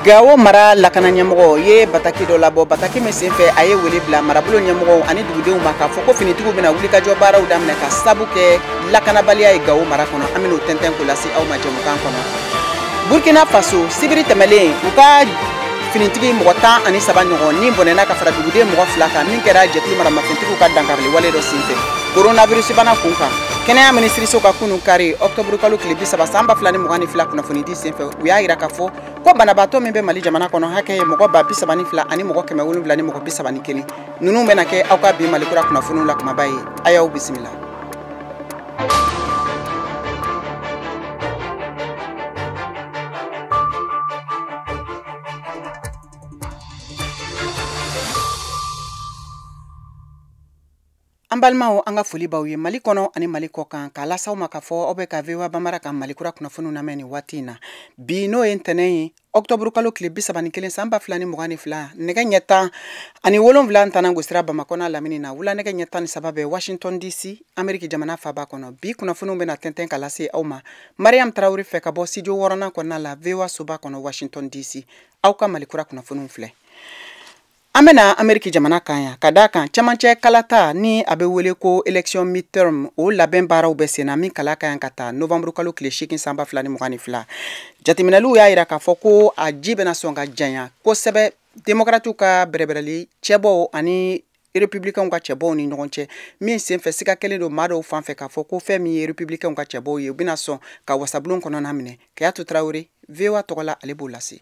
Gawo mara lakana ɲɛmɔgɔ ye bataki dɔ labɔ, bataki min senfɛ a ye wele bila marabolo ɲɛmɔgɔw ani dugudenw ma k'a fɔ ko finitigiw bɛna wulikajɔ baaraw daminɛ ka sabu kɛ lakanabaliya ye Gawo mara kɔnɔ. An bɛn'o tɛntɛn k'o lase aw ma jɛmukan kɔnɔ. Burkina Faso, sibiri tɛmɛlen u ka finitigi mɔgɔ 13 ɲɔgɔn ni bɔnɛna ka fara duguden mɔgɔ 2 kan min kɛra jɛkulu maramafɛntigiw ka dankarili wale dɔ senfɛ coronavirus bana kun kan. Kɛnɛya minisiriso ka kunun kari octobre kalo tile 30 san 2022 kunnafonidi senfɛ u y'a yira k'a fɔ ko banabaatɔ min bɛ Mali jamana kɔnɔ hakɛ ye mɔgɔ 32 ani mɔgɔ 700 ni mɔgɔ 31. Ninnu bɛna kɛ aw ka bi Mali kura kunnafoniw la kumaba ye. A y'aw bisimila. An balimaw, an ka foli b'aw ye Mali kɔnɔ ani Mali kɔ kan, k'a las'aw ma k'a fɔ aw bɛ ka VOA Bambara ka Mali kura kunnafoniw lamɛn nin waati in na. Bi n'o ye ntɛnɛn ye, octobre kalo tile 31 san 2022, nɛgɛ ɲɛ 17 ntanan gosira Bamakɔ n'a lamini na, wula nɛgɛ ɲɛ 13 bɛ Washington DC, Ameriki jamana faaba kɔnɔ. Bi kunnafoniw bɛna tɛntɛn ka lase aw ma Mariam Traoré fɛ ka bɔ studio 6nan kɔnɔna la VOA soba kɔnɔ Washington DC. Aw ka Mali kura kunnafoniw filɛ. An bɛna Ameriki jamana kan yan ka d'a kan cɛmancɛ kalata ni a bɛ wele ko élection midterm, o labɛn baaraw bɛ sen na min kala ka yan ka taa novembre kalo tile 8 san 2022. Jateminɛliw y'a yira k'a fɔ ko a ji bɛna sɔn ka janya kosɛbɛ démocratiw ka bɛrɛbɛrɛli cɛbɔw ani républicains ka cɛbɔw ni ɲɔgɔn cɛ, min senfɛ siga kɛlen don maa dɔw fan fɛ k'a fɔ ko fɛn min ye républicains ka cɛbɔw ye, u bɛna sɔn ka wasabulon kɔnɔna minɛ. Kayatu Traoré VOA tɔgɔ la, ale b'o lase.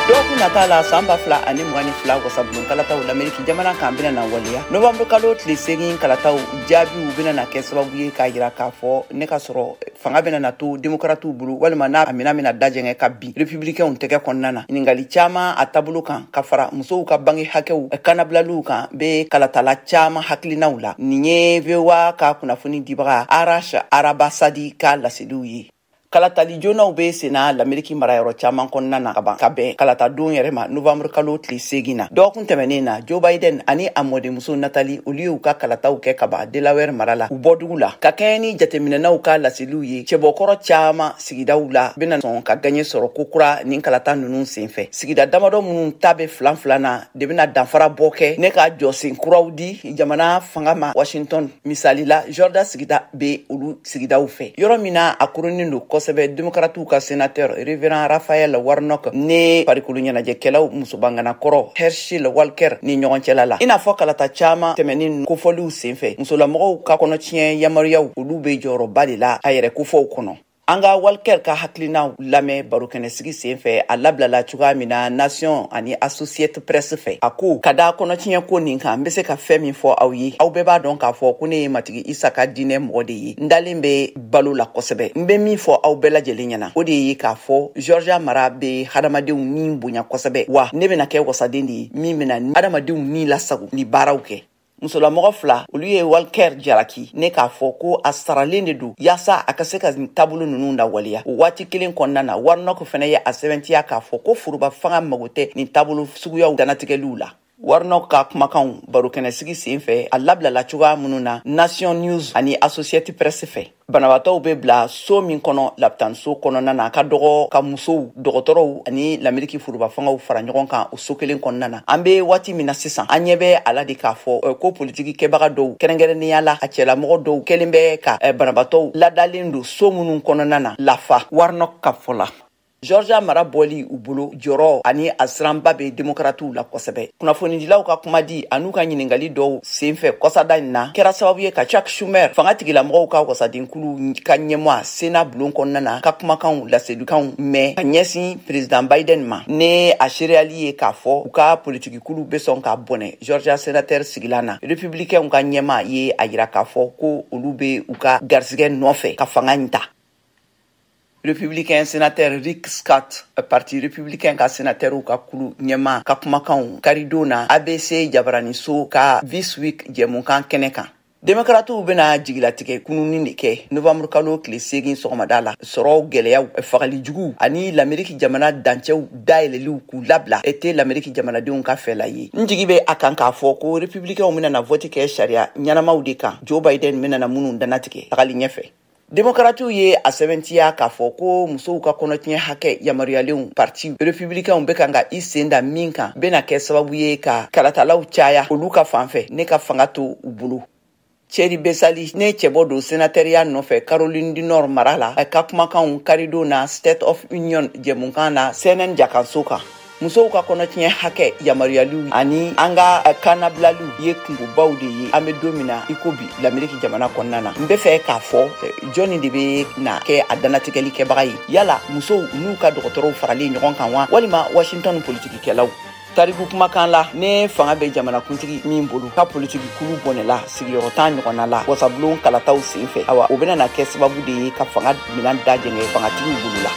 Dɔgɔkun nata la san 2022 wasabulon kalataw l'Ameriki jamana kan bɛna na waleya. Novembre kalo tile 8 kalataw jaabiw bɛna na kɛ sababu ye k'a yira k'a fɔ ne ka sɔrɔ fanga bɛna na to démocratiw bolo walima n'a mina bɛna dajɛngɛ ka bin républicainw tɛgɛ kɔnɔna na. Ɲininkali caman a taabolo kan ka fara musow ka bange hakɛw kanabilaliw kan bɛ kalatala caman hakilinaw la. Nin ye VOA ka kunnafoni dibaga Arash Arabasadi ka laseliw ye. Kalatali jonaw bɛ senna l'Ameriki marayɔrɔ caman kɔnɔna na kaban ka bɛn kalata don yɛrɛ ma novembre kalo tile 8 na. Dɔgɔkun tɛmɛnen na, Joe Biden ani a mɔdenmuso Nathalie olu y'u ka kalataw kɛ kaban Delaware mara la u bɔdugu la. Ka kɛɲɛ ni jateminɛnaw ka laseliw ye, cɛbɔkɔrɔ caman sigidaw la bɛna sɔn ka gaɲɛ sɔrɔ kokura nin kalata ninnu senfɛ. Sigida damadɔ minnu ta bɛ filan filan na de bɛna danfara bɔ kɛ ne ka jɔsen kuraw di jamana fanga ma Washington. Misali la, Georgia sigida bɛ olu sigidaw fɛ, yɔrɔ min na a koronnen don kosɛbɛ démocratiw ka sénateur Reverend Raphael Warnock ne farikolo ɲɛnajɛkɛlaw musobangana kɔrɔ Herschel Walker ni ɲɔgɔn cɛla la. I n'a fɔ kalata caman tɛmɛnen kofɔliw senfɛ, musolamɔgɔw ka kɔnɔtiɲɛ yamaruyaw olu bɛ jɔyɔrɔba de la a yɛrɛ kofɔw kɔnɔ. An ka Walker ka hakilinaw lamɛn barokɛnɛsigi senfɛ a labilala cogoya min na Nation ani Associated Press fɛ. A ko ka da kɔnɔtiɲɛ ko nin kan, n bɛ se ka fɛn min fɔ aw ye, aw bɛɛ b'a dɔn k'a fɔ ko ne ye Matigi Isa ka diinɛ mɔgɔ de ye, n dalen bɛ balo la kosɛbɛ. N bɛ min fɔ aw bɛɛ lajɛlen ɲɛna, o de ye k'a fɔ Georgia mara bɛ hadamadenw ni bonya kosɛbɛ, wa ne bɛna kɛ wasaden de ye min bɛna hadamadenw ni lasago ni baaraw kɛ. Musolamɔgɔ 2 olu ye Walker jalaki ne k'a fɔ ko a saralen de don yaasa a ka se ka nin taabolo ninnu lawaleya. O waati kelen kɔnɔna na, Warnock fɛnɛ ye a sɛbɛntiya k'a fɔ ko foroba fanga mago tɛ nin taabolo suguyaw danatigɛliw la. Warnock ka kumakanw barokɛnɛsigi senfɛ a labilala cogoya minnu na Nation News ani Associated Press fɛ. Banabaatɔw bɛ bila so min kɔnɔ lapitanso kɔnɔna na ka dɔgɔ ka musow, dɔgɔtɔrɔw ani l'Ameriki foroba fangaw fara ɲɔgɔn kan o so kelen kɔnɔna na. An bɛ waati min na sisan, an ɲɛ bɛ a la de k'a fɔ ko politiki kɛbaga dɔw, kɛrɛnkɛrɛnnenya la a cɛlamɔgɔ dɔw kɛlen bɛ ka banabaatɔw ladalen don so minnu kɔnɔna na lafa. Warnock ka fɔ la, Georgia mara bɔli u bolo jɔrɔ ani a siranba bɛ démocratiw la kosɛbɛ. Kunnafonidilaw ka kumadi an'u ka ɲininkali dɔw senfɛ kɔsada in na kɛra sababu ye ka Chuck Schumer, fanga tigilamɔgɔw ka wasadenkulu ka ɲɛmaa Sénat bulon kɔnɔna na, ka kumakanw laselikanw mɛn ka ɲɛsin président Biden ma, ne a seereyali ye k'a fɔ u ka politikikulu bɛ sɔn ka bɔnɛ Georgia sénateur sigilan na. Républicains ka ɲɛmaa ye a yira k'a fɔ ko olu bɛ u ka garisɛgɛ nɔfɛ ka fanga in ta. Républicain sénateur Rick Scott, parti républicain ka sénateur ka kulu ɲɛmaa ka kumakanw karidon na ABC jabaraniso ka This Week jɛmukan kɛnɛ kan. Demokaratiw bɛna jigilatigɛ kununni de kɛ novembre kalo tile 8 sɔgɔmada la. Sɔrɔ gɛlɛyaw, fagali juguw ani Lameriki jamana dancɛw dayɛlɛliw k'u labila e tɛ Lameriki jamanadenw ka fɛla ye. N jigi bɛ a kan k'a fɔ ko republicainw bɛna na vote kɛ sariya ɲɛnamaw de kan, Joe Biden bɛna na minnu dannatigɛ tagali ɲɛfɛ. Demokaratiw ye a sɛbɛntiya k'a fɔ ko musow ka kɔnɔtiɲɛ hakɛ yamaruyalenw parti republicainw bɛ kan ka i sen da min kan bɛna kɛ sababu ye ka kalatalaw caya olu ka fan fɛ ne ka fanga to u bolo. Thierry Besali ne cɛbɔ don sénatoriya nɔfɛ Caroline du Nord mara la, a ka kumakanw karidon na State of Union jɛmukan na CNN jakanso kan. Musow ka kɔnɔtiɲɛ hakɛ yamaruyaliw ani an ka kannabilaliw ye kungobaw de ye an bɛ don min na i ko bi Lameriki jamana kɔnɔna na. N bɛ fɛ k'a fɔ jɔnni de bɛ na kɛ a dannatigɛli kɛbaga ye, yala musow n'u ka dɔgɔtɔrɔw faralen ɲɔgɔn kan wa, walima Washington politikikɛlaw? Tariku kumakan la, ne fanga bɛ jamanakuntigi min bolo ka politiki kulu bɔnɛla sigiyɔrɔ 10 ɲɔgɔnna la wasabulon kalataw sen fɛ, awa o bɛna na kɛ sababu de ye ka fanga minɛn dajɛngɛ fangatigiw bolo la.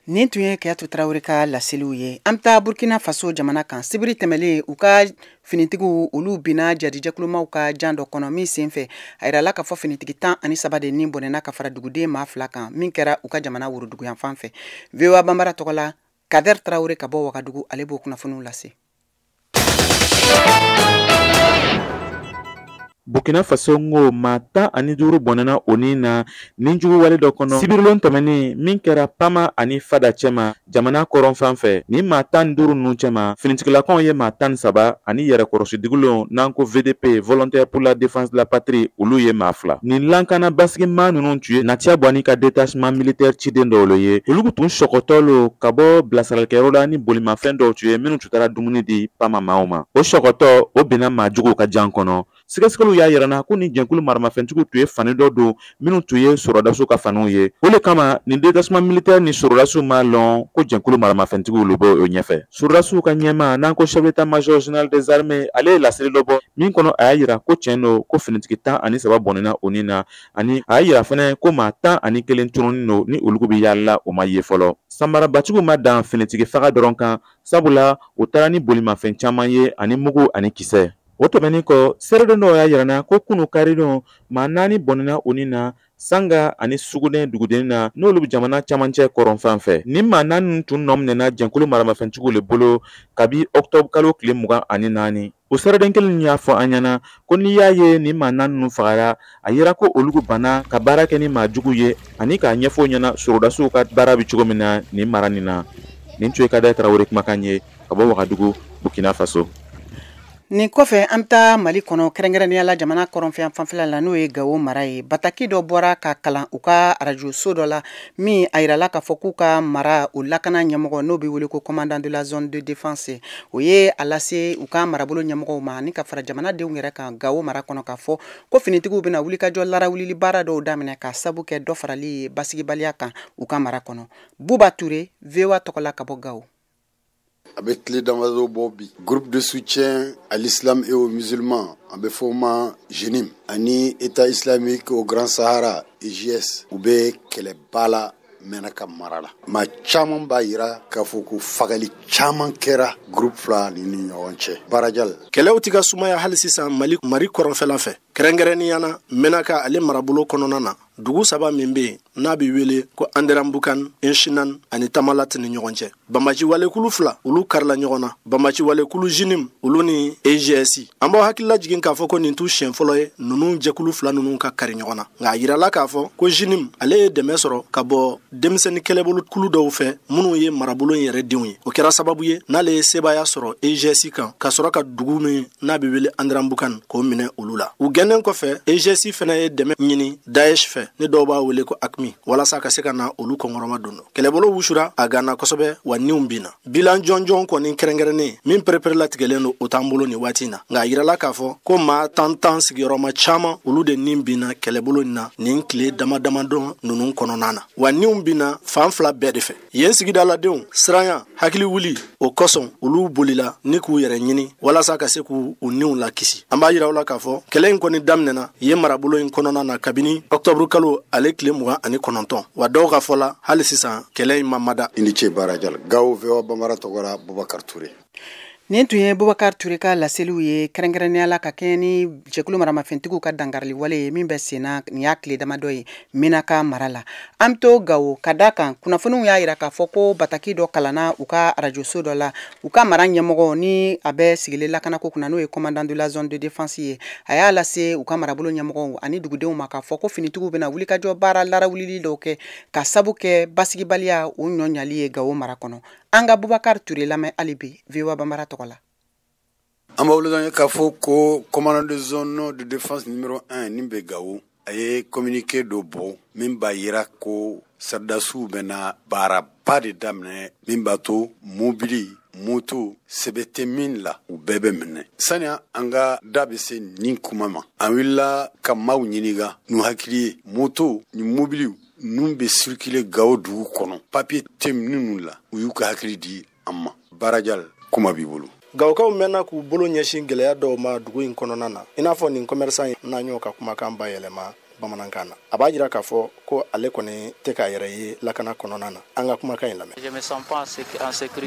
Nin tun ye Kayatu Tarawele ka laseliw ye. An bɛ taa Burkina Faso jamana kan. Sibiri tɛmɛlen, u ka finitigiw olu binna jadijɛkulumaw ka jan dɔ kɔnɔ min senfɛ a yirala k'a fɔ finitigi 13 de ni bɔnɛna ka fara duguden maa 2 kan min kɛra u ka jamana woroduguyan fan fɛ. VOA Banbara tɔgɔ la, Kader Tarawele ka bɔ Wagadugu, ale b'o kunnafoniw lase. Burkina Faso ngo maa 15 bɔnɛna o ni na ni jugu wale dɔ kɔnɔ sibirilon tɛmɛnen min kɛra Pama ani Fada cɛma jamana kɔrɔn fan fɛ. Ni maa 15 ninnu cɛma, finitigilakaw ye maa 13 ani yɛrɛkɔrɔsidugulenw n'an ko VDP, Volontaire pour la défense de la patrie, olu ye maa 2. Nin lankana basigimaa ninnu tun ye Natia Bwani ka détachement militaire ciden dɔw le ye. Olu tun sɔgɔtɔ lo ka bɔ bilasiralikɛyɔrɔ la ni bolimafɛn dɔw tun ye minnu tun taara dumuni di Pama maaw ma. O sɔgɔtɔ o binna maa juguw ka jan kɔnɔ. Sɛgɛsɛgɛliw y'a yira na ko ni jɛnkulu maramafɛntigiw tun ye fani dɔ don minnu tun ye sɔrɔdasiw ka faniw ye. O le kama nin détachement militaire ni sɔrɔdasiw m'a lɔn ko jɛnkulu maramafɛntigiw lu bɛ o ɲɛfɛ. Sɔrɔdasiw ka ɲɛmaa n'an ko chef d'état-major général des armées, ale ye laseli dɔ bɔ min kɔnɔ a y'a yira ko tiɲɛ don ko finitigi 13 bɔnɛna o ni na, ani a y'a yira fɛnɛ ko maa 11 tununnen don ni olu bɛ yaala la o ma ye fɔlɔ. Samarabatigiw ma dan finitigi faga dɔrɔn kan, sabula u taara ni bolimafɛn caman ye ani mugu ani kisɛ. O tɛmɛnen kɔ, seereden dɔw y'a yira na ko kunu karidon maa 4 bɔnɛna o ni na Sanga ani Sugunɛ duguden na n'olu bɛ jamana camancɛ kɔrɔn fan fɛ. Nin maa 4 ninnu tun nɔ minɛna jɛnkulu maramafɛntigiw le bolo kabi octobre kalo tile 24. O seereden kelen y'a fɔ an ɲɛna ko n'i y'a ye nin maa 4 ninnu fagara, a yira ko olu banna ka baara kɛ ni maa jugu ye ani k'a ɲɛfɔ u ɲɛna sɔrɔdasiw ka baara bɛ cogo min na nin mara nin na. Nin tun ye Kader Tarawele kumakan ye ka bɔ Wagadugu, Burkina Faso. Nin kɔfɛ an bɛ taa Mali kɔnɔ, kɛrɛnkɛrɛnnenya la jamana kɔrɔnfɛ fanfɛla la n'o ye Gawo mara ye. Bataki dɔ bɔra ka kalan u ka arajoso dɔ la min a yirala k'a fɔ k'u ka mara o lakana ɲɛmɔgɔ n'o bɛ wele ko commandant de la zone de défense, o ye a lase u ka marabolo ɲɛmɔgɔw ma ani ka fara jamanadenw yɛrɛ kan Gawo mara kɔnɔ k'a fɔ ko finitigiw bɛna wulikajɔ larawulili baara dɔw daminɛ k'a sabu kɛ dɔ farali ye basigibaliya kan u ka mara kɔnɔ. Buba Ture, VOA tɔgɔ la ka bɔ Gawo. A bɛ tile damadɔ bɔ bi, groupe de soutien à l'islam et aux musulmans, a bɛ fɔ o ma JNIM, ani État islamique au Grand Sahara, EIGS, u bɛ kɛlɛba la Mɛnaka mara la. Maa caman b'a yira k'a fɔ ko fagali caman kɛra groupe fila ni ɲɔgɔn cɛ. Barajal kɛlɛw ti ka sumaya hali sisan Mali mari kɔrɔnfɛla fɛ, kɛrɛnkɛrɛnnenya na Mɛnaka ale marabolo kɔnɔna na. Dugu 3 min bɛ yen n'a bɛ wele ko Anderambukan, Inshinan ani Tamalat ni ɲɔgɔn cɛ. Banbaci walekulu 2 olu karila ɲɔgɔn na. Banbaci walekulu JNIM olu ni EIGS. An b'aw hakili lajigin k'a fɔ ko nin t'u siɲɛ fɔlɔ ye ninnu jɛkulu 2 ninnu ka kari ɲɔgɔn na. Nka a yirala k'a fɔ ko JNIM ale ye dɛmɛ sɔrɔ ka bɔ denmisɛnnin kɛlɛbolo kulu dɔw fɛ minnu ye marabolo in yɛrɛ denw ye. O kɛra sababu ye n'ale ye sebaaya sɔrɔ EIGS kan ka sɔrɔ ka dugu min n'a bɛ wele Anderambukan k'o minɛ olu la. U gɛnnen kɔfɛ, EIGS fana ye dɛmɛ ɲini Daesh fɛ, ni dɔw b'a wele ko AQMI, walasa ka se ka na olu kɔnkɔrɔma don. Kɛlɛbolo wusura a ganna kosɛbɛ wa niw binna. Bilan jɔnjɔn kɔni kɛrɛnkɛrɛnnen min pereperelatigɛlen don o t'an bolo nin waati in na. Nka a yirala k'a fɔ ko maa 10 sigiyɔrɔma caman olu de nin binna kɛlɛbolo in na nin tile dama damadɔ ninnu kɔnɔna na. Wa niw binna fan 2 bɛɛ de fɛ. Yen sigidaladenw siranya hakili wuli o kosɔn olu bolila ni k'u yɛrɛ ɲini walasa ka se k'u niw lakisi. An b'a yira u la k'a fɔ kɛlɛ in kɔni daminɛna yen marabolo in kɔnɔna na kabini octobre kalo ale tile 29, wa dɔw ka fɔ la hali sisan kɛlɛ in ma mada. I ni ce Barajal. Gawo, VOA Bambara tɔgɔ la, Bubakar Ture. Nin tun ye Bubakar Ture ka laseliw ye, kɛrɛnkɛrɛnnenya la ka kɛɲɛ ni jɛkulu maramafɛntigiw ka dankarili wale ye min bɛ senna nin y'a tile damadɔ ye Menaka mara la. An bɛ to Gawo ka da kan kunnafoniw y'a yira k'a fɔ ko bataki dɔ kalanna u ka arajoso dɔ la, u ka mara ɲɛmɔgɔ ni a bɛ sigilen lakanako kunna, n'o ye commandant de la zone de défense ye, a y'a lase u ka marabolo ɲɛmɔgɔw ani dugudenw ma k'a fɔ ko finitigiw bɛna wulikajɔ baara larawulili dɔw kɛ ka sabu kɛ basigibaliya o ɲɔ ɲali ye Gawo mara kɔnɔ. An ka Bubakar Ture lamɛn hali bi VOA Bambara tɔgɔ la. An b'aw ladɔnniya k'a fɔ ko commandant de zone de défense numéro 1 nin bɛ Gawo, a ye communiqué dɔ bɔ min b'a yira ko sardasiw bɛna baaraba de daminɛ min b'a to mobili, moto sɛbɛn tɛ min la, u bɛɛ bɛ minɛ. Sani an ka da bɛ se nin kuma ma, an wulila ka maaw ɲininka n'u hakili ye moto ni mobiliw ninnu bɛ circuler Gawo dugu kɔnɔ, papier tɛ minnu la, u y'u ka hakili di an ma. Barajal, kuma b'i bolo. Gawokaw mɛnna k'u bolo ɲɛsin gɛlɛya dɔw ma dugu in kɔnɔna na, i n'a fɔ nin commerçant in n'an y'o ka kumakan bayɛlɛma bamanankan na. A b'a jira k'a fɔ ko ale kɔni tɛ k'a yɛrɛ ye lakana kɔnɔna na. An ka kumakan in lamɛn.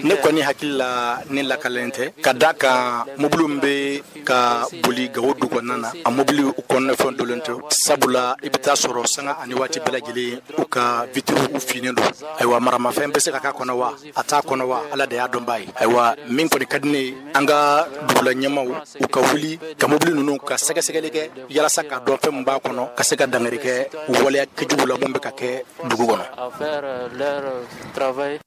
Ne kɔni hakili la ne lakalen tɛ, ka da kan mobili min bɛ ka boli Gawo du kɔnɔna na, a mobili kɔnɔna fɛn dolen tɛ, sabula i bɛ taa sɔrɔ sanga ani waati bɛɛ lajɛlen u ka vitiriw u finnen don. Ayiwa, maramafɛn bɛ se ka k'a kɔnɔ wa a t'a kɔnɔ wa, Ala de y'a dɔn b'a ye. Ayiwa, min kɔni ka di ne ye, an ka dugula ɲɛmaw u ka wuli ka mobili ninnu ka sɛgɛsɛgɛli kɛ yalasa k'a dɔn fɛn min b'a kɔnɔ, ka se ka dangari kɛ waleya kojugu la mun bɛ ka kɛ dugu kɔnɔ.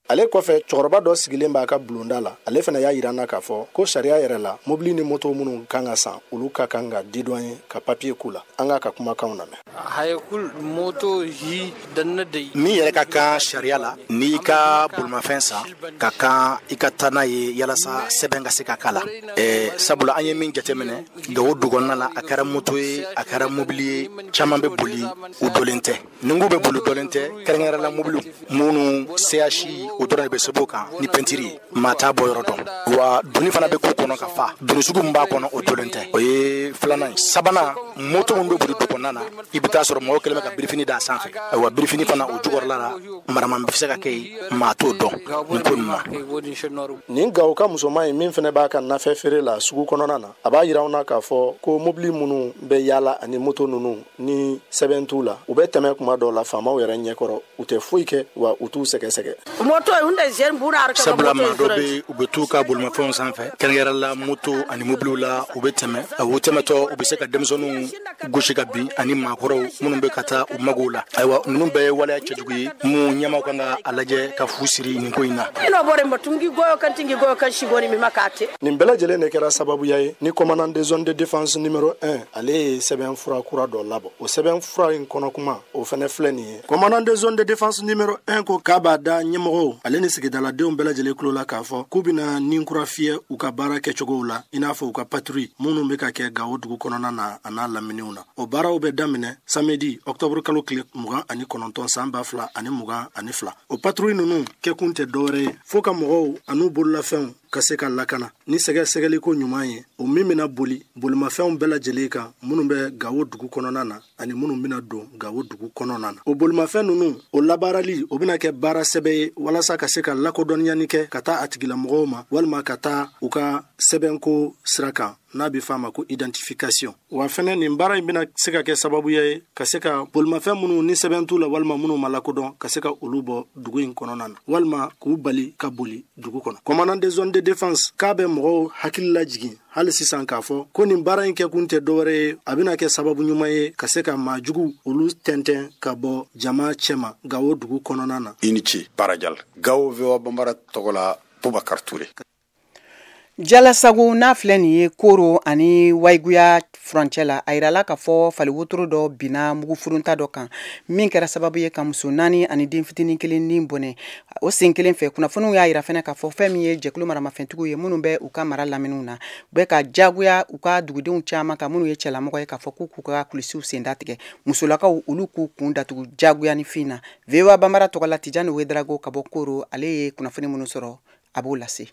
Ale kɔfɛ, cɛkɔrɔba dɔ sigilen b'a ka bulonda la, ale fana y'a yira n na k'a fɔ ko sariya yɛrɛ la, mobili ni moto minnu kan ka san, olu ka kan ka dédouaner ka papier k'u la. An k'a ka kumakanw lamɛn. Min yɛrɛ ka kan sariya la, n'i ka bolimafɛn san, ka kan i ka taa n'a ye yalasa sɛbɛn ka se ka k'a la. Sabula an ye min jateminɛ Gawo du kɔnɔna la, a kɛra moto ye, a kɛra mobili ye, caman bɛ boli u dolen tɛ. Ni n ko bɛ boli dolen tɛ, kɛrɛnkɛrɛnnenya la mobili minnu CH o dɔrɔn de bɛ sɛbɛn o kan ni pɛntiri ye, maa t'a bɔ yɔrɔ dɔn. Wa doni fana bɛ k'u kɔnɔ ka fa, doni sugu min b'a kɔnɔ o dolen tɛ. O ye filanan ye. Sabanan, moto minnu bɛ boli du kɔnɔna na, i bɛ taa sɔrɔ mɔgɔw kɛlen bɛ ka birifini d'a sanfɛ. Ayiwa, birifini fana o jukɔrɔla la, maraman bɛ se ka kɛ yen, maa t'o dɔn nin ko ninnu ma. Nin Gawo ka musoman in min fana b'a ka nafɛn feere la sugu kɔnɔna na, a b'a yira anw na k'a fɔ ko mobili minnu bɛ yaala ani moto ninnu ni sɛbɛn t'u la, u bɛ tɛmɛ kuma dɔw la faamaw yɛrɛ ɲɛkɔrɔ, u tɛ foyi kɛ wa u t'u sɛgɛsɛgɛ. Sabula maa dɔ bɛ, u bɛ t'u ka bolimafɛnw sanfɛ, kɛrɛnkɛrɛnnenya la moto ani mobiliw la, u bɛ tɛmɛ. U tɛmɛtɔ, u bɛ se ka denmisɛnninw gosi ka bin ani maakɔrɔw minnu bɛ ka taa u magow la. Ayiwa, ninnu bɛɛ ye waleya cɛjugu ye mun ɲɛmaaw kan ka a lajɛ ka fu siri nin ko in na. Nin bɛɛ lajɛlen de kɛra sababuya ye ni commandant de zone de défense numéro 1, ale ye sɛbɛn fura kura dɔ labɔ. O sɛbɛn fura in kɔnɔ kuma, o fana filɛ nin ye. Commandant de zone de défense numéro 1 ko k'a b'a da ɲɛmɔgɔw ale ni sigidaladenw bɛɛ lajɛlen tulo la k'a fɔ k'u bɛna nin kura fiyɛ u ka baara kɛcogow la, i n'a fɔ u ka patrouille minnu bɛ ka kɛ Gawo dugu kɔnɔna na a n'a laminiw na. O baaraw bɛ daminɛ samedi octobre kalo tile 29 san 2022. O patrouille ninnu kɛkun tɛ dɔwɛrɛ ye fo ka mɔgɔw an'u bololafɛnw ka se ka lakana ni sɛgɛsɛgɛliko ɲuman ye, o min bɛna boli bolimafɛnw bɛɛ lajɛlen kan minnu bɛ Gawo dugu kɔnɔna na ani minnu bɛna don Gawo dugu kɔnɔna na. O bolimafɛn ninnu o labaarali, o bɛna kɛ baara sɛbɛ ye walasa ka se ka lakodɔnniyani kɛ ka taa a tigilamɔgɔw ma, walima ka taa u ka sɛbɛnko sira kan n'a bɛ f'a ma ko identification. Wa fɛnɛ, nin baara in bɛna se ka kɛ sababuya ye ka se ka bolimafɛn minnu ni sɛbɛn t'u la walima minnu ma lakodɔn, ka se ka olu bɔ dugu in kɔnɔna na walima k'u bali ka boli dugu kɔnɔ. Commandant de zone de défense k'a bɛ mɔgɔw hakili lajigin hali sisan k'a fɔ ko nin baara in kɛkun tɛ dɔwɛrɛ ye, a bɛna kɛ sababu ɲuman ye ka se ka maajugu olu tɛntɛn ka bɔ jama cɛma Gawo dugu kɔnɔna na. I ni ce Barajal. Gawo, VOA Bambara tɔgɔ la, Bubakar Ture. Jalasago n'a filɛ nin ye Koro ani Wayiguya furancɛ la, a yirala k'a fɔ fali wotoro dɔ binna mugufurunta dɔ kan min kɛra sababu ye ka muso 4 ani den fitinin kelen ni bɔnɛ o sen kelen fɛ. Kunnafoniw y'a yira fɛnɛ k'a fɔ fɛn min ye jɛkulu maramafɛntigiw ye minnu bɛ u ka mara laminiw na, u bɛ ka jagoya u ka dugudenw caman kan minnu ye cɛlamɔgɔ ye k'a fɔ k'u k'u ka kulisiw sen datigɛ, musolakaw olu k'u kun datugu jagoya ni fin na. VOA Bambara tɔgɔ la, Tijani Wedrago ka bɔ Koro, ale ye kunnafoni minnu sɔrɔ, a b'o lase.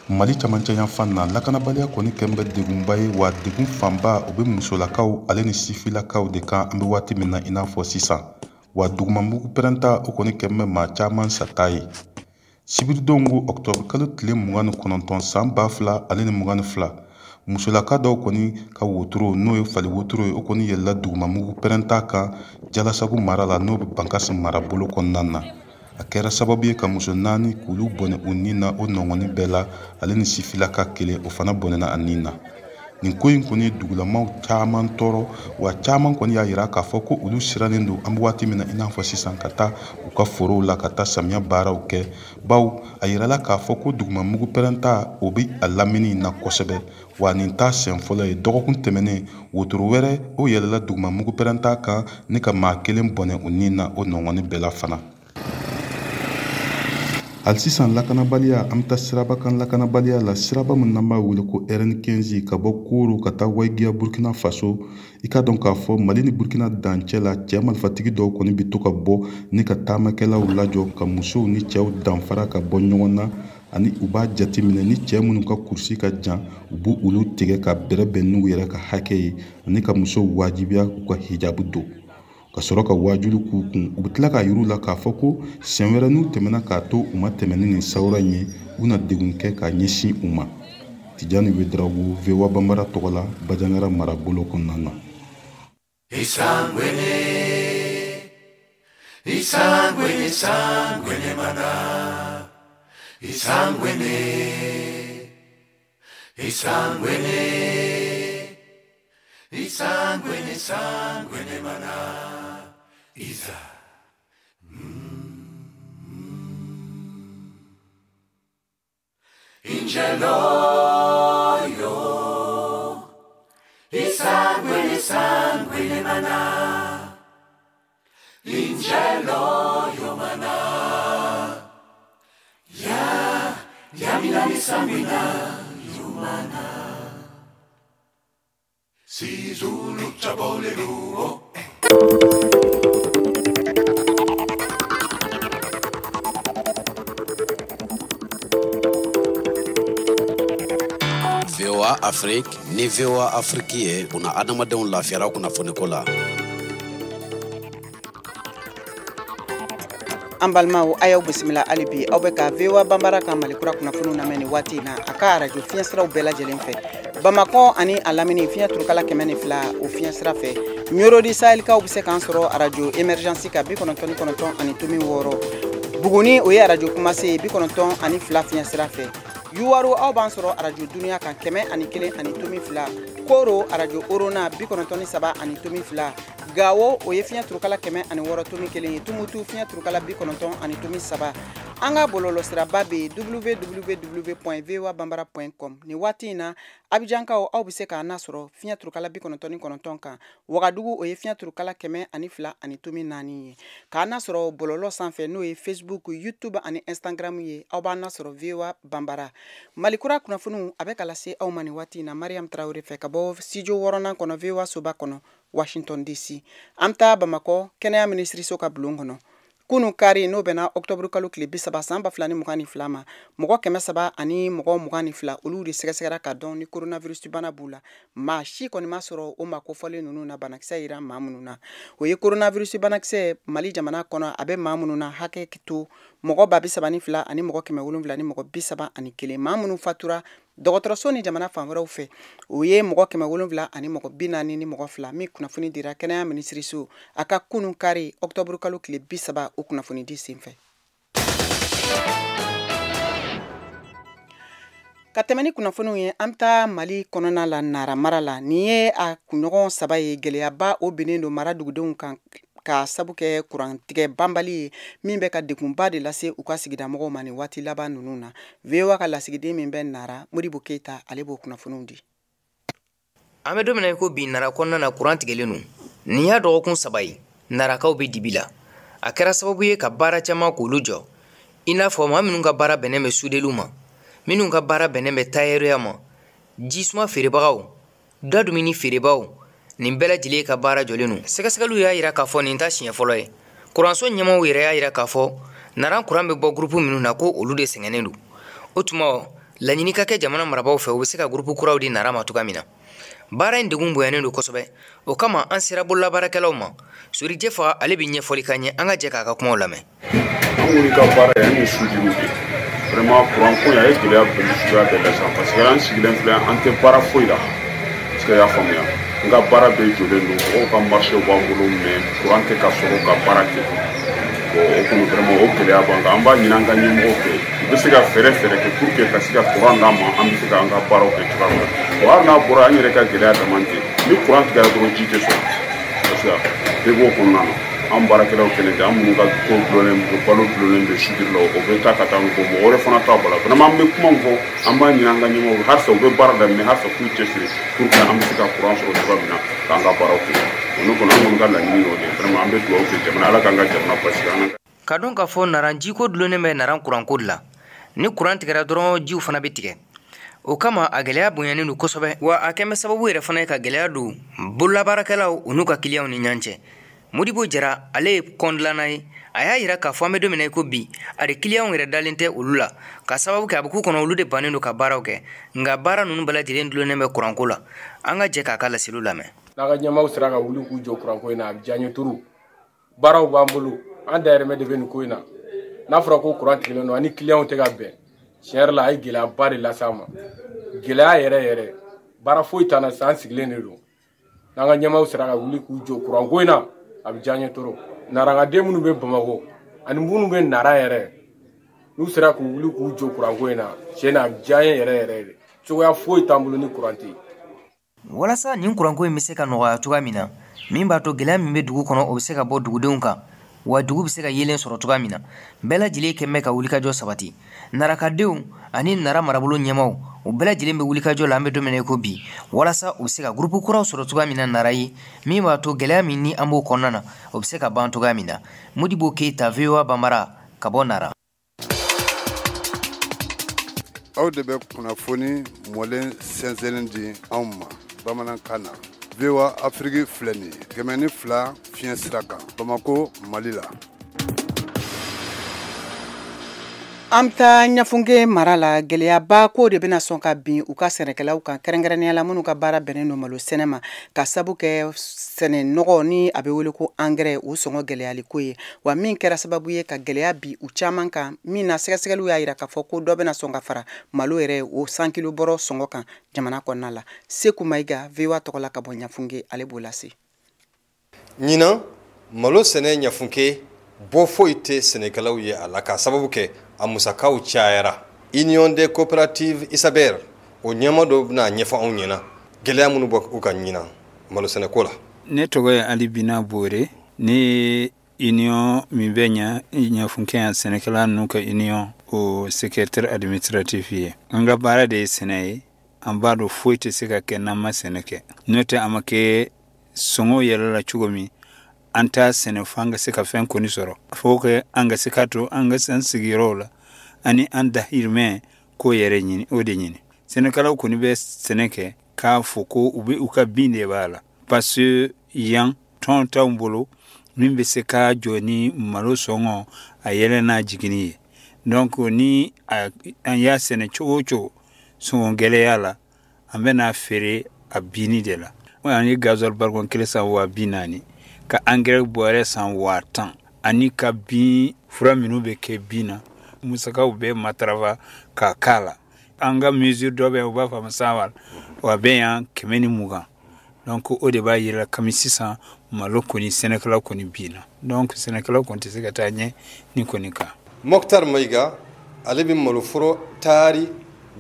Mali camancɛ yanfan na, lakanabaliya kɔni kɛn bɛ degunba ye, wa degun fanba o bɛ musolakaw ale ni sifilakaw de kan an bɛ waati min na i n'a fɔ sisan. Wa dugumamugu pɛrɛnta o kɔni kɛn bɛ maa caman sata ye. Sibiridon ko ɔkutɔburu kalo tile 29 san 2022, musolaka dɔw kɔni ka wotoro, n'o ye fali wotoro ye, o kɔni yɛlɛla dugumamugu pɛrɛnta kan Jalasagu mara la, n'o bɛ Bankasi marabolo kɔnɔna na. A kɛra sababu ye ka muso 4 k'olu bɔnɛ u ni na o nɔngɔnni bɛɛ la, ale ni sifilaka 1 o fana bɔnɛna a ni na. Nin ko in kɔni ye dugulamaw caman tɔɔrɔ, wa caman kɔni y'a yira k'a fɔ ko olu sirannen don an bɛ waati min na i n'a fɔ sisan ka taa u ka forow la ka taa samiya baaraw kɛ, bawo a yirala k'a fɔ ko dugumamugu pɛrɛnta o bɛ a lamini na kosɛbɛ. Wa nin t'a siɲɛ fɔlɔ ye, dɔgɔkun tɛmɛnen wotoro wɛrɛ o yɛlɛla dugumamugu pɛrɛnta kan ni ka maa 1 bɔnɛ u ni na o nɔngɔnni bɛɛ la fana. Hali sisan lakanabaliya, an bɛ taa siraba kan lakanabaliya la, siraba min n'an b'a wele ko RN15 ka bɔ Koro ka taa Wayigiya Burkina Faso. I k'a dɔn k'a fɔ Mali ni Burkina dancɛ la, cɛ marifatigi dɔw kɔni bɛ to ka bɔ ni ka taamakɛlaw lajɔ, ka musow ni cɛw danfara ka bɔ ɲɔgɔn na, ani u b'a jateminɛ ni cɛ minnu ka kurusi ka jan, u b'u olu tigɛ ka bɛrɛbɛn n'u yɛrɛ ka hakɛ ye, ani ka musow wajibiya k'u ka hijabu don, ka sɔrɔ ka waajuli k'u kun. U bɛ tila k'a yir'u la k'a fɔ ko siɲɛ wɛrɛ n'u tɛmɛna k'a to u ma tɛmɛ ni nin sawura in ye, u na degun kɛ ka ɲɛsin u ma. Tijani Wedarawogo, VOA Banbara tɔgɔ la, Bajangara marabolo kɔnɔna na. Isangwene, isangwene, sangwene mana. Isangwene, isangwene, isangwene, sangwene mana. Isa. Ingeloyo, isangwene, sangwene mana. Ingeloyo mana. Ya, yamina misangwina yumana. Sizulu chabole ruo. VOA Afrique ni VOA Afrique ye una adamadenw lafiyara kunnafoniko la. An balimaw, a y'aw bisimila hali bi, aw bɛ ka VOA Banbara ka Malikura kunnafoniw lamɛn nin waati in na a ka arajo fiɲɛsiraw bɛɛ lajɛlen fɛ. Bamakɔ ani a lamini fiɲɛ turukala 102 o fiɲɛsira fɛ. Ɲorodi Sahelikaw bɛ se k'an sɔrɔ arajo Emergence kan 99.6. Buguni o ye arajo Kumase ye 92 fiɲɛsira fɛ. Yuwaro aw b'an sɔrɔ arajo Duniya kan 101.2. Koro arajo Orona 93.2. Gawo o ye fiɲɛ turukala 106.1 ye. Tumutu fiɲɛ turukala 90.3. An ka bɔlɔlɔsiraba bɛ www.voabambara.com. Nin waati in na Abijankaw aw bɛ se k'an nasɔrɔ fiɲɛ turukala 99 kan. Wagadugu o ye fiɲɛ turukala 102.4 ye. K'an nasɔrɔ bɔlɔlɔ sanfɛ n'o ye Facebook, YouTube ani Instagram ye, aw b'an nasɔrɔ VOA Banbara. Malikura kunnafoniw a bɛ ka lase aw ma nin waati in na Mariam Traoré fɛ ka bɔ studio 6nan kɔnɔ VOA soba kɔnɔ Washington DC. An bɛ taa Bamakɔ kɛnɛya minisiriso ka bulon kɔnɔ. Kunu kari n'o bɛnna ɔkutɔburu kalo tile 30 san 2022 ma, mɔgɔ 322 olu de sɛgɛsɛgɛra ka dɔn ni coronavirus bana b'u la. Maa si kɔni ma sɔrɔ o maa kofɔlen ninnu na banakisɛ yira maa minnu na. O ye coronavirus banakisɛ Mali jamana kɔnɔ, a bɛ maa minnu na hakɛ to mɔgɔ 32 ani mɔgɔ 700 ani mɔgɔ 31. Maa minnu fatura dɔgɔtɔrɔso ni jamana fan wɛrɛw fɛ, o ye mɔgɔ 700 ani mɔgɔ 40 ni mɔgɔ 2 min kunnafoni dira kɛnɛya minisiriso a ka kunun kari ɔkutɔburu kalo tile 30 o kunnafoni di senfɛ. Ka tɛmɛ ni kunnafoniw ye, an bɛ taa Mali kɔnɔna la Nara mara la. Nin ye a kunɲɔgɔn 3 ye, gɛlɛyaba o binnen don mara dugudenw kan ka sabu kɛ kurantigɛ banbali ye min bɛ ka degunba de lase u ka sigidamɔgɔw ma nin waati laban ninnu na. VOA ka lasigiden min bɛ Nara, Modibo Keyita, ale b'o kunnafoniw di. An bɛ don min na i ko bi, Nara kɔnɔna na kuran tigɛlen don. Nin y'a dɔgɔkun 3 ye, Narakaw bɛ dibi la. A kɛra sababu ye ka baara caman k'olu jɔ, i n'a fɔ maa minnu ka baara bɛnnen bɛ sudeliw ma, minnu ka baara bɛnnen bɛ tayɛriya ma, jisuma feerebagaw, da dumuni feerebaaw, nin bɛɛ lajɛlen ka baara jɔlen don. Sɛgɛsɛgɛliw y'a yira k'a fɔ nin ta siɲɛ fɔlɔ ye. Kuranso ɲɛmaaw yɛrɛ y'a yira k'a fɔ Nara kuran bɛ bɔ gurupu minnu na ko olu de sɛgɛnnen don. O tuma laɲini ka kɛ jamana marabaaw fɛ, u bɛ se ka gurupu kuraw di Nara ma cogoya min na. Baara in degun bonyanen don kosɛbɛ, o kama an sera bololabaarakɛlaw ma. Sori Jɛfa ale bɛ ɲɛfɔli k'an ye, an ka jɛ k'a ka kumaw lamɛn. An kɔni ka baara ye, an ye sudeliw kɛ. Vraiment courant ko in a ye gɛlɛya boli suguya bɛɛ lase an, parce que an sigilen filɛ, an tɛ baara foyi la, parce que y'a faamuya, n ka baara bɛɛ jɔlen don, mɔgɔw ka marché b'an bolo, mais courant tɛ ka sɔrɔ ka baara kɛ. Bon, o kɔni vraiment o gɛlɛya b'an kan. An b'a ɲini an ka ɲɛmɔgɔw fɛ, u bɛ se ka fɛɛrɛ kɛ pour que ka se ka courant d'an ma, an bɛ se k'an ka baaraw kɛ cogoya min na. Bon, hali n'a bɔra an yɛrɛ ka gɛlɛya dama tɛ, ni courant tigɛra dɔrɔn ji tɛ sɔrɔ, parce que bɛɛ b'o kɔnɔna na. An baarakɛlaw kɛnɛ tɛ, an minnu ka ko gulonnen bɛ, balo gulonnen bɛ sudiri la, o bɛ taa ka taa ko mɔgɔ wɛrɛ fana t'a bɔ la. Vraiment an bɛ kuma min fɔ, an b'a ɲini an ka ɲɛmɔgɔw halisa u bɛ baara daminɛ, halisa k'u cɛsiri pour que an bɛ se ka courant sɔrɔ cogoya min na k'an ka baaraw kɛ. O ne kɔni, an kɔni ka laɲini y'o de ye. Vraiment an bɛ dugawu kɛ jamana, Ala k'an ka jamana basigi an. Ka dɔn k'a fɔ Naran jiko dulonnen bɛ Naran kuranko de la. Ni kuran tigɛra dɔrɔn, jiw fana bɛ tigɛ. O kama a gɛlɛya bonyanen don kosɛbɛ, wa a kɛn bɛ sababu yɛrɛ fana ye ka gɛlɛya don bololabaarakɛlaw u n'u ka kiliyanw ni ɲɔgɔn cɛ. Modibo Jara, ale ye kɔndilanna ye, a y'a yira k'a fɔ an bɛ don min na i ko bi, a de kiliyanw yɛrɛ dalen tɛ olu la, ka sababu kɛ a bɛ k'u kɔnɔ olu de bannen don ka baaraw kɛ, nka baara ninnu bɛɛ lajɛlen dulonnen bɛ kuranko la. An ka jɛ k'a ka laseliw lamɛn. N'an ka ɲɛmaaw sera ka wuli k'u jɔ kuranko in na, a bɛ diya n ye turu. Baaraw b'an bolo, an dahirimɛ de bɛ nin ko in na. N'a fɔra ko kuran tigɛlen don, ani kiliyanw tɛ ka bɛn, tiɲɛ yɛrɛ la a ye gɛlɛyaba de lase an ma, gɛlɛya yɛrɛ yɛrɛ. Baara foyi t'an na sisan, an sigilen de don. N'an ka ɲɛmaaw sera ka wuli k'u jɔ kuranko in na, a bɛ diya n ye trop. Narankaden minnu bɛ Bamakɔ ani minnu bɛ Nara yɛrɛ, n'u sera k'u wuli k'u jɔ kuranko in na, tiɲɛ na a bɛ diya n ye yɛrɛ yɛrɛ de. Cogoya foyi t'an bolo ni kuran tɛ yen. Walasa nin kuranko in bɛ se ka nɔgɔya cogoya min na, min b'a to gɛlɛya min bɛ dugu kɔnɔ, o bɛ se ka bɔ dugudenw kan, wa dugu bɛ se ka yeelen sɔrɔ cogoya min na, bɛɛ lajɛlen kɛn bɛ ka wulikajɔ sabati. Narakadenw ani Nara marabolo ɲɛmaaw, u bɛɛ lajɛlen bɛ wulikajɔ la an bɛ don min na i ko bi, walasa u bɛ se ka gurupu kuraw sɔrɔ cogoya min na Nara ye, min b'a to gɛlɛya min ni an b'o kɔnɔna na, o bɛ se ka ban cogoya min na. Modibo Keyita, VOA Banbara, ka bɔ Nara. Aw de bɛ kunnafoni mɔlen sɛnsɛnnen di anw ma bamanankan na. VOA Afrique filɛ nin ye 102 fiɲɛ sira kan, Bamakɔ, Mali la. An bɛ taa Ɲafunke mara la. Gɛlɛyaba ko de bɛna sɔn ka bin u ka sɛnɛkɛlaw kan, kɛrɛnkɛrɛnnenya la minnu ka baara bɛnnen don malo sɛnɛ ma, ka sabu kɛ sɛnɛ nɔgɔ ni a bɛ wele ko angɛrɛ, o sɔngɔ gɛlɛyali ko ye, wa min kɛra sababu ye ka gɛlɛya bi u caman kan, min na sɛgɛsɛgɛliw y'a jira k'a fɔ ko dɔ bɛna sɔn ka fara malo yɛrɛ o 100 kilo bɔrɔ sɔngɔ kan jamana kɔnɔna la. Seku Mayiga, VOA tɔgɔ la ka bɔ Ɲafunke, ale b'o lase. Ɲinan malo sɛnɛ Ɲafunke, bɔ foyi tɛ sɛnɛkɛlaw ye a la, k'a sababu kɛ a musakaw cayara. Union des coopératives Isaber, o ɲɛmaa dɔw bɛna ɲɛfɔ anw ɲɛna gɛlɛya minnu bɔ u ka ɲinan malo sɛnɛko la. Ne tɔgɔ ye Ali Bina Bore, ne ye union min bɛ Ɲafunke yan, sɛnɛkɛla ninnu ka union, o secrétaire administratif ye. An ka baara de ye sɛnɛ ye, an b'a dɔn foyi tɛ se ka kɛ n'an ma sɛnɛ kɛ, n'o tɛ a ma kɛ sɔngɔ yɛlɛla cogo min, an t'a sɛnɛ fo an ka se ka fɛn kɔni sɔrɔ, fo ka an ka se ka to an ka an sigiyɔrɔw la ani an dahirimɛ k'o yɛrɛ ɲini, o de ɲini. Sɛnɛkɛlaw kɔni bɛ sɛnɛ kɛ k'a fɔ ko u bɛ u ka bin de b'a la, parce que yan tɔn t'anw bolo min bɛ se ka jɔ ni malo sɔngɔ a yɛlɛ n'a jiginni ye. Donc ni an y'a sɛnɛ cogo o cogo sɔngɔ gɛlɛya la, an bɛ n'a feere a binni de la. An ye gasoil barikon kelen san 40,000, ka angɛrɛ bɔrɛ san 10,000, ani ka bin fura minnu bɛ kɛ bin na, musakaw bɛɛ matarafa k'a k'a la. An ka mesure dɔ bɛ yen, u b'a fɔ a ma sanwal, wa bɛ yan 120. Donc o de b'a yira kami sisan malo kɔni sɛnɛkɛlaw kɔni binna, donc sɛnɛkɛlaw kɔni tɛ se ka taa ɲɛ ni kɔni kan. Mokhtar Mayiga, ale bɛ maloforo taari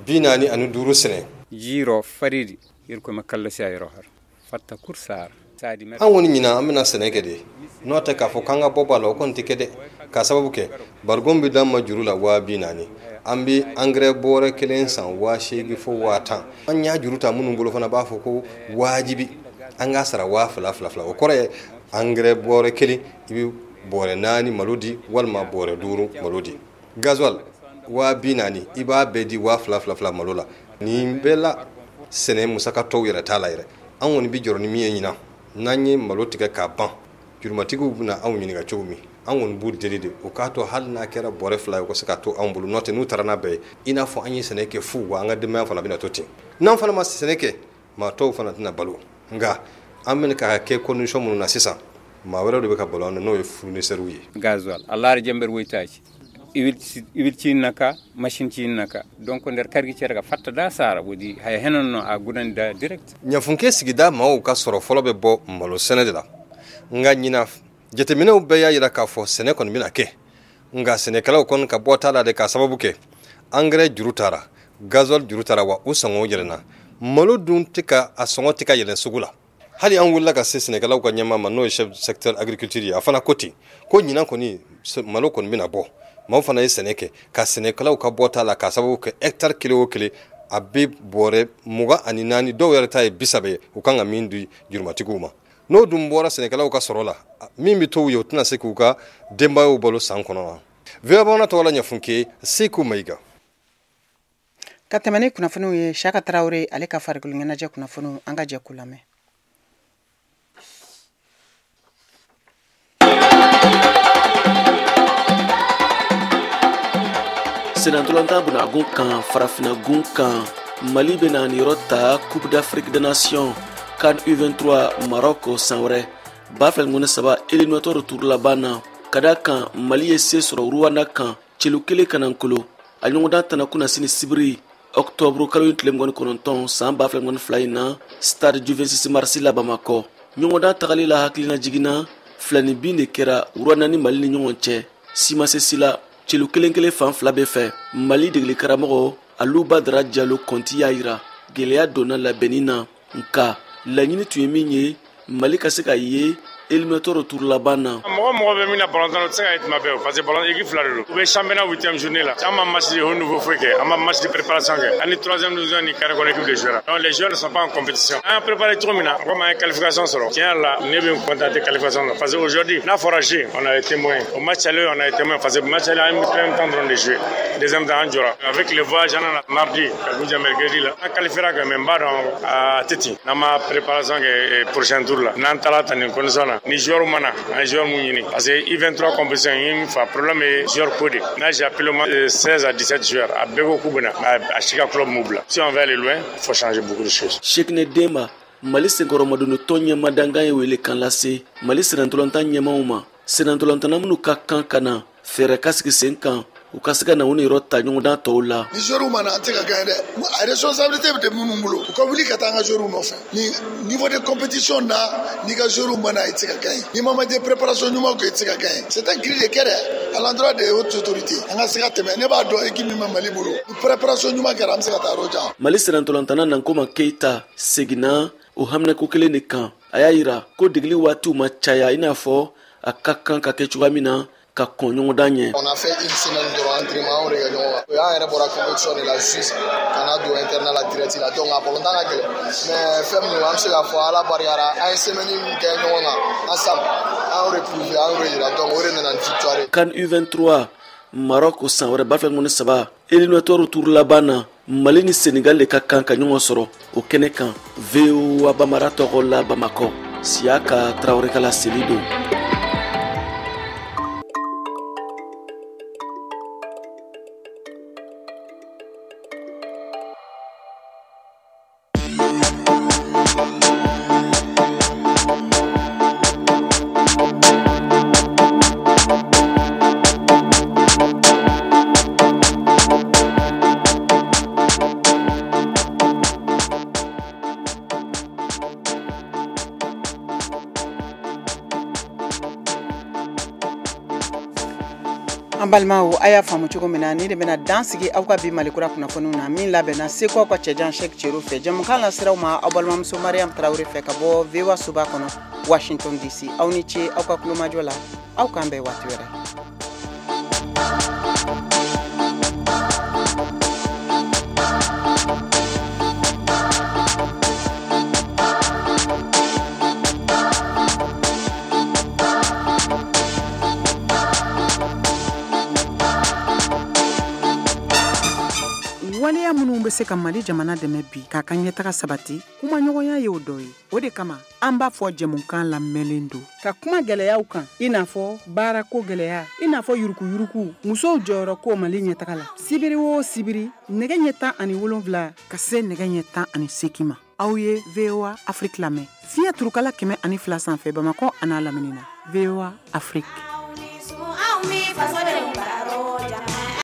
45 sɛnɛ. Jiro faridi irko makalla sayro har fatta kursar. An kɔni ɲinan an bɛna sɛnɛ kɛ de, n'o tɛ k'a fɔ k'an ka bɔ b'a la, o kɔni tɛ kɛ dɛ, k'a sababu kɛ barigon bɛ d'an ma juru la 40,000, an bɛ angɛrɛ bɔrɛ kelen san 8,000 fo 10,000. An y'a juru ta minnu bolo fana b'a fɔ ko wajibi an k'a sara 2,000 2,000, o kɔrɔ ye angɛrɛ bɔrɛ kelen i bɛ bɔrɛ 4 malo di walima bɔrɛ 5 malo di. Gasoil 40,000 i b'a bɛɛ di 2,000 2,000 malo la. Nin bɛɛ la sɛnɛ musaka tɔw yɛrɛ t'a la yɛrɛ. An kɔni bɛ jɔrɔ ni min ye ɲinan, n'an ye malo tigɛ k'a ban, jurumatigiw bɛna anw ɲininka cogo min, an kɔni b'u deli de o k'a to hali n'a kɛra bɔrɛ 2 ye, u ka se k'a to anw bolo, n'o tɛ n'u taara n'a bɛɛ ye, i n'a fɔ an ye sɛnɛ kɛ fu, wa an ka denbaya fana bɛna to ten. N'an fana ma sɛnɛ kɛ, maa tɔw fana tɛna balo. Nka an bɛna ka kɛ condition minnu na sisan, maa wɛrɛw de bɛ ka balo an na, n'o ye fournisseurs ye. Gasoil allah jember woytaji Huile cinnaka, machine cinnaka, donc nder kargi ceerga fatta da sara wodi hay henonno a gudanda direct. Ɲafunke sigida maaw ka sɔrɔ fɔlɔ bɛ bɔ malo sɛnɛ de la, nka ɲina jateminɛw bɛɛ y'a yira k'a fɔ sɛnɛ kɔni bɛna kɛ, nka sɛnɛkɛlaw kɔni ka bɔ t'a la de, k'a sababu kɛ angɛrɛ juru taara, gasoil juru taara, wa u sɔngɔ yɛlɛnna. Malo dun tɛ ka a sɔngɔ tɛ ka yɛlɛn sugu la. Hali an wulila ka se sɛnɛkɛlaw ka ɲɛmaa ma, n'o ye chef secteur agriculture ye, a fana ko ten ko ɲinan kɔni malo kɔni bɛna bɔ. Maaw fana ye sɛnɛ kɛ, ka sɛnɛkɛlaw ka bɔ t'a la, k'a sababu kɛ hectare kelen o kelen a bɛ bɔrɛ 24, dɔw yɛrɛ ta ye 30 ye, u kan ka min di jurumatigiw ma. N'o dun bɔra sɛnɛkɛlaw ka sɔrɔ la, min bɛ to u ye, u tɛna se k'u ka denbayaw balo san kɔnɔ wa. VOA Bamanan tɔgɔ la Ɲafunke, Seku Mayiga. Ka tɛmɛ ni kunnafoniw ye, Saka Tarawele ale ka farikolo ɲɛnajɛ kunnafoniw, an ka jɛ k'u lamɛn. Senantolantan bunagun kan, farafinagun kan, Mali bɛna niyɔrɔ ta Coupe d'Afrique des Nations CAN U23 Maroc san wɛrɛ 2023 éliminatoire tour laban na. Ka da kan Mali ye se sɔrɔ Rwanda kan celu 1 kanankolo. A ɲɔgɔndan tana kunna sini sibiri octobre kalo in tile 29 san 2022 in na stade du 26 mars la Bamakɔ. Ɲɔgɔndan tagali la hakilina jiginna 2-0 de kɛra Rwanda ni Mali ni ɲɔgɔn cɛ. Simase sila celu 1-1 fan fila bɛɛ fɛ. Mali degeli karamɔgɔ Alu Badara Jalo Kɔnti y'a yira gɛlɛya donna labɛnni na, nka laɲini tun ye min ye Mali ka se ka ye éliminatoire tour laban na. Mɔgɔ bɛ min na balontan, o tɛ se ka ye tuma bɛɛ o, parce que ballon équipe fila de don. U bɛ championnat 8e journée la. An ma match de haut niveau foyi kɛ, an ma match de préparation kɛ. An ni 3e division ni carré kɔnɔ équipe de jouera. Donc les joueurs ne sont pas en compétition. An y'a préparé cogo min na, komi an ye qualification sɔrɔ. Tiɲɛ yɛrɛ la, ne bɛ n contenter qualification na, parce que aujourd'hui, n'a fɔra jeu, on a été moyen. Au match aller, on a été moyen, parce que match aller, an ye premier temps dɔrɔn de jouer. Deuxième temps, an jɔra. Avec le voyage, an nana mardi, ka kun jɛ mercredi la. An qualifiera quand même, n b'a dɔn a tɛ ten. N'an ma préparation kɛ prochain tour la, n'an taara tan nin condition na, ni joueur mana, an ye joueur mun ɲini, parce que U23 compétition ye fa problème ye joueur ko de. N'a j'ai appelé 16 à 17 joueurs, a bɛɛ ko k'u bɛna, a si ka club m'u bila. Si on veut aller loin, il faut changer beaucoup de choses. Cheikhne Demba, Mali senkɔrɔmadonni tɔn ɲɛma dankan ye wele kan lase Mali sennantolatan ɲɛmaw ma. Sennantolatanna minnu ka kan ka na fɛɛrɛ ka sigi sen kan, u ka se ka na u niyɔrɔ ta ɲɔgɔndan tɔw la. Ni joueurs ma na, an tɛ ka gagner dɛ. A responsabilité bɛ minnu bolo, u ka wuli ka taa an ka joueurs nɔfɛ. Ni niveau de compétition na, n'i ka joueurs ma na, i tɛ se ka gagner. N'i ma de préparation ɲuman kɛ, i tɛ se ka gagner. C'est un cri de cœur à l'endroit des hautes autorités. An ka se ka tɛmɛ. Ne b'a dɔn équipe min bɛ Mali bolo, ni préparation ɲuman kɛra, an bɛ se ka taa yɔrɔ jan. Mali sennantolatanna Nankoma Keyita seginna o haminako kelen de kan. A y'a yira ko degeli waatiw ma caya i n'a fɔ a ka kan ka kɛ cogoya min na ka kɔn ɲɔgɔndan ɲɛ. On a fait une semaine dɔrɔn entraînement, anw de kɛ ɲɔgɔn kan. O y'an yɛrɛ bɔra compétition de la juste ka na don internat la direct la, donc a balontan ka gɛlɛn, mais fɛn min don, an bɛ se k'a fɔ Ala barikara, an ye semaine min kɛ ɲɔgɔn kan ensemble, an y'o de prouver, an y'o de yira, donc o de nana ni victoire ye. CAN U23 Maroc san wɛrɛ 2023 éliminatoire tour laban na, Mali ni Sénégal de ka kan ka ɲɔgɔn sɔrɔ o kɛnɛ kan. VOA Bamara tɔgɔ la Bamakɔ, Siyaka Tarawele ka laseli don. An balimaw, a y'a faamu cogo min na, ni de bɛna dan sigi aw ka bi Malikura kunnafoniw na min labɛnna Seko aw ka cɛjan Cheikh Cero fɛ. Jɛmukan laseraw ma aw balimamuso Mariam Tarawele fɛ ka bɔ VOA soba kɔnɔ Washington DC. Aw ni ce aw ka kulomajɔ la, aw k'an bɛn waati wɛrɛ. Waleya minnu bɛ se ka Mali jamana dɛmɛ bi k'a ka ɲɛtaga sabati, kumaɲɔgɔnya y'o dɔ ye. O de kama an b'a fɔ jɛmukan lamɛnlen don ka kuma gɛlɛyaw kan, i n'a fɔ baarako gɛlɛya, i n'a fɔ yurukuyuruku, musow jɔyɔrɔ ko Mali ɲɛtaga la. Sibiri o sibiri, nɛgɛ ɲɛ 17 ka se nɛgɛ ɲɛ 18 ma, aw ye VOA Afrique lamɛn fiɲɛ turukala 102 sanfɛ Bamakɔ an'a lamini na. VOA Afrique.